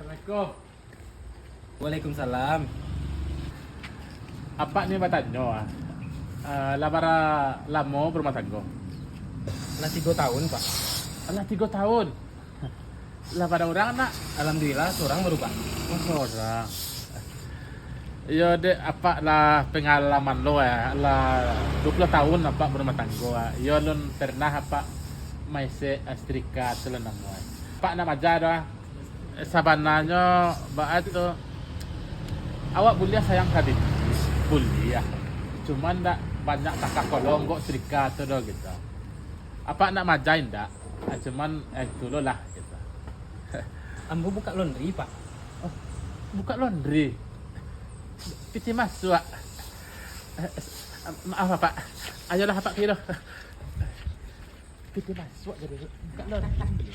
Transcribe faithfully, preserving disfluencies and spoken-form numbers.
Assalamualaikum. Waalaikumsalam. Apak ni batanyo, ah. Ah, lah bara lamo barumah tanggo? Lah tigo taun, Pak. Lah tigo taun? Lah bara urang, Nak? Alhamdulillah, surang baru, Pak. Oh, surang. Iyo, dek, apak lah pangalaman lo, eh. Lah duo puluah taun apak barumah tanggo, eh. Iyo, alun pernah apak maisek, eh, setrika tu lah namo, eh. Apak nak maaja doh, eh. Sabananyo, baa tu, awak buliah sayang sadikit. Buliah. Cuman ndak banyak takah kolong kok setrika tu doh, gitu. Apak nak maaja indak? Ah, cuman, eh, tu lo lah, gitu. Ambo buka laundry, Pak. Oh, buka laundry? Pitih masuak. Eh, eh, maaf, Pak. Ayolah, Pak, pai lo. Pitih masuak jadi buka laundry.